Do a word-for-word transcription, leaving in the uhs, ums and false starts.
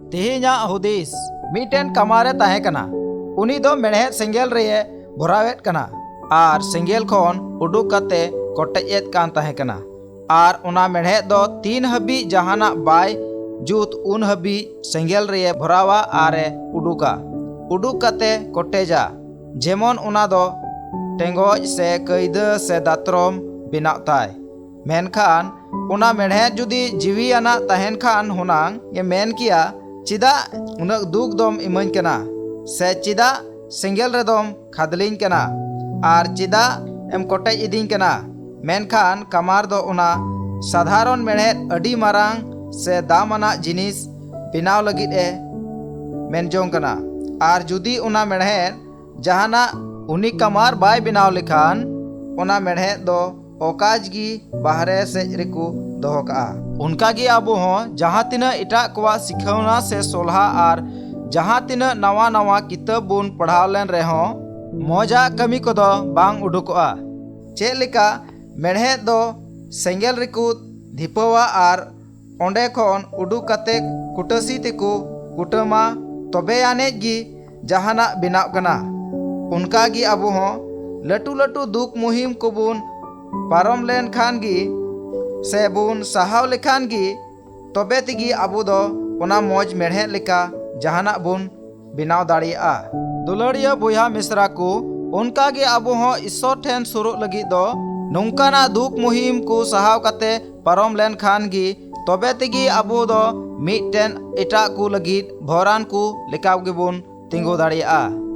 ᱛᱮᱦᱮᱧᱟᱜ ᱦᱩᱫᱤᱥ᱾ ᱢᱤᱫᱴᱮᱱ ᱠᱟᱢᱟᱨᱮ ᱛᱟᱦᱮᱸ ᱠᱟᱱᱟ᱾ ᱩᱱᱤ ᱫᱚ ᱢᱮᱬᱦᱮᱫ ᱥᱮᱸᱜᱮᱞ ᱨᱮᱭᱮ ᱵᱷᱚᱨᱟᱣᱮᱫ ᱠᱟᱱᱟ ᱟᱨ ᱥᱮᱸᱜᱮᱞ ᱠᱷᱚᱱ ᱩᱰᱩᱠ ᱠᱟᱛᱮ ᱠᱚᱴᱮᱡ ᱮᱫ ᱠᱟᱱ ᱛᱟᱦᱮᱸ ᱠᱟᱱᱟ᱾ ᱟᱨ ᱚᱱᱟ ᱢᱮᱬᱦᱮᱫ ᱫᱚ ᱛᱤᱱ ᱦᱟᱹᱵᱤᱡ ᱡᱟᱦᱟᱱᱟᱜ ᱵᱟᱭ ᱡᱩᱛ, ᱩᱱ ᱦᱟᱹᱵᱤᱡ ᱥᱮᱸᱜᱮᱞ ᱨᱮᱭᱮ ᱵᱷᱚᱨᱟᱣᱟ ᱟᱨ ᱮ ᱩᱰᱩᱠᱟ᱾ ᱩᱰᱩᱠ ᱠᱟᱛᱮ ᱠᱚᱴᱮᱡᱟ, ᱡᱮᱢᱚᱱ ᱚᱱᱟ ᱫᱚ ᱴᱮᱸᱜᱚᱡ ᱥᱮ ᱠᱟᱹᱭᱫᱟᱹ ᱥᱮ ᱫᱟᱛᱨᱚᱢ ᱵᱮᱱᱟᱣ ᱛᱟᱭ᱾ ᱢᱮᱱᱠᱷᱟᱱ ᱚᱱᱟ ᱢᱮᱬᱦᱮᱫ ᱡᱩᱫᱤ ᱡᱤᱣᱤᱭᱟᱱᱟᱜ ᱛᱟᱦᱮᱱ ᱠᱷᱟᱱ, ᱦᱩᱱᱟᱝ ᱮ ᱢᱮᱱ ᱠᱮᱭᱟ, "ᱪᱮᱫᱟᱜ ᱩᱱᱟᱹᱜ ᱫᱩᱠ ᱫᱚᱢ ᱤᱢᱟᱹᱧ ᱠᱟᱱᱟ? ᱥᱮ ᱪᱮᱫᱟᱜ ᱥᱮᱸᱜᱮᱞ ᱨᱮᱫᱚᱢ ᱠᱷᱟᱫᱽᱞᱮᱧ ᱠᱟᱱᱟ? ᱟᱨ ᱪᱮᱫᱟᱜ ᱮᱢ ᱠᱚᱴᱮᱡ ᱤᱫᱤᱧ ᱠᱟᱱᱟ?" ᱢᱮᱱᱠᱷᱟᱱ ᱠᱟᱢᱟᱨ ᱫᱚ ᱚᱱᱟ ᱥᱟᱫᱷᱟᱨᱚᱱ ᱢᱮᱬᱦᱮᱫ ᱟᱹᱰᱤ ᱢᱟᱨᱟᱝ ᱥᱮ ᱫᱟᱢ ᱟᱱᱟᱜ ᱡᱤᱱᱤᱥ ᱵᱮᱱᱟᱣ ᱞᱟᱹᱜᱤᱫ ᱮ ᱢᱮᱱ ᱡᱚᱝ ᱠᱟᱱᱟ᱾ ᱟᱨ ᱡᱩᱫᱤ ᱚᱱᱟ ᱢᱮᱬᱦᱮᱫ ᱡᱟᱦᱟᱱᱟᱜ ᱩᱱᱤ ᱠᱟᱢᱟᱨ ᱵᱟᱭ ᱵᱮᱱᱟᱣ ᱞᱮᱠᱷᱟᱱ, ᱚᱱᱟ ᱢᱮᱬᱦᱮᱫ ᱫᱚ ᱚᱠᱟᱡ ᱜᱮ ᱵᱟᱦᱨᱮ ᱥᱮᱫ ᱨᱮᱠᱚ ᱫᱚᱦᱚ ᱠᱟᱜᱼᱟ᱾ ᱚᱱᱠᱟ ᱜᱮ ᱟᱵᱚ ᱦᱚᱸ ᱡᱟᱦᱟᱸ ᱛᱤᱱᱟᱹᱜ ᱮᱴᱟᱜ ᱠᱚᱣᱟᱜ ᱥᱤᱠᱷᱟᱹᱣᱱᱟ ᱥᱮ ᱥᱚᱞᱦᱟ ᱟᱨ ᱡᱟᱦᱟᱸ ᱛᱤᱱᱟᱹᱜ ᱱᱟᱣᱟ ᱱᱟᱣᱟ ᱠᱤᱛᱟᱹᱵ ᱵᱚᱱ ᱯᱟᱲᱦᱟᱣ ᱞᱮᱱ ᱨᱮᱦᱚᱸ, ᱢᱚᱡᱟᱜ ᱠᱟᱹᱢᱤ ᱠᱚᱫᱚ ᱵᱟᱝ ᱩᱰᱩᱠᱚᱜᱼᱟ᱾ ᱪᱮᱫ ᱞᱮᱠᱟ ᱢᱮᱬᱦᱮᱫ ᱫᱚ ᱥᱮᱸᱜᱮᱞ ᱨᱮᱠᱚ ᱫᱷᱤᱯᱟᱹᱣᱟ ᱟᱨ ᱚᱸᱰᱮ ᱠᱷᱚᱱ ᱩᱰᱩᱠ ᱠᱟᱛᱮ ᱠᱩᱴᱟᱹᱥᱤ ᱛᱮᱠᱚ ᱠᱩᱴᱟᱹᱢᱟ, ᱛᱚᱵᱮ ᱟᱹᱱᱤᱡ ᱜᱮ ᱡᱟᱦᱟᱱᱟᱜ ᱵᱮᱱᱟᱜ ᱠᱟᱱᱟ᱾ ᱚᱱᱠᱟ ᱜᱮ ᱟᱵᱚ ᱦᱚᱸ ᱞᱟᱹᱴᱩ ᱞᱟᱹᱴᱩ ᱫᱩᱠ ᱢᱩᱦᱤᱢ ᱠᱚᱵᱚᱱ ᱯᱟᱨᱚᱢ ᱞᱮᱱᱠᱷᱟᱱ ᱜᱮ ᱥᱮ ᱵᱚᱱ ᱥᱟᱦᱟᱣ ᱞᱮᱠᱷᱟᱱ ᱜᱮ, ᱛᱚᱵᱮ ᱛᱮᱜᱮ ᱟᱵᱚ ᱫᱚ ᱚᱱᱟ ᱢᱚᱡᱽ ᱢᱮᱬᱦᱮᱫ ᱞᱮᱠᱟ ᱡᱟᱦᱟᱱᱟᱜ ᱵᱚᱱ ᱵᱮᱱᱟᱣ ᱫᱟᱲᱮᱭᱟᱜᱼᱟ᱾ ᱫᱩᱞᱟᱹᱲᱤᱭᱟᱹ ᱵᱚᱭᱦᱟ ᱢᱤᱥᱨᱟ ᱠᱚ, ᱚᱱᱠᱟ ᱜᱮ ᱟᱵᱚ ᱦᱚᱸ ᱤᱥᱥᱚᱨ ᱴᱷᱮᱱ ᱥᱩᱨᱩᱜ ᱞᱟᱹᱜᱤᱫ ᱫᱚ ᱱᱚᱝᱠᱟᱱᱟᱜ ᱫᱩᱠ ᱢᱩᱦᱤᱢ ᱠᱚ ᱥᱟᱦᱟᱣ ᱠᱟᱛᱮ ᱯᱟᱨᱚᱢ ᱞᱮᱱᱠᱷᱟᱱ ᱜᱮ, ᱛᱚᱵᱮ ᱛᱮᱜᱮ ᱟᱵᱚ ᱫᱚ ᱢᱤᱫᱴᱮᱱ ᱮᱴᱟᱜ ᱠᱚ ᱞᱟᱹᱜᱤᱫ ᱵᱷᱚᱨᱟᱱ ᱠᱚ ᱞᱮᱠᱟ ᱜᱮᱵᱚᱱ ᱛᱤᱸᱜᱩ ᱫᱟᱲᱮᱭᱟᱜᱼᱟ᱾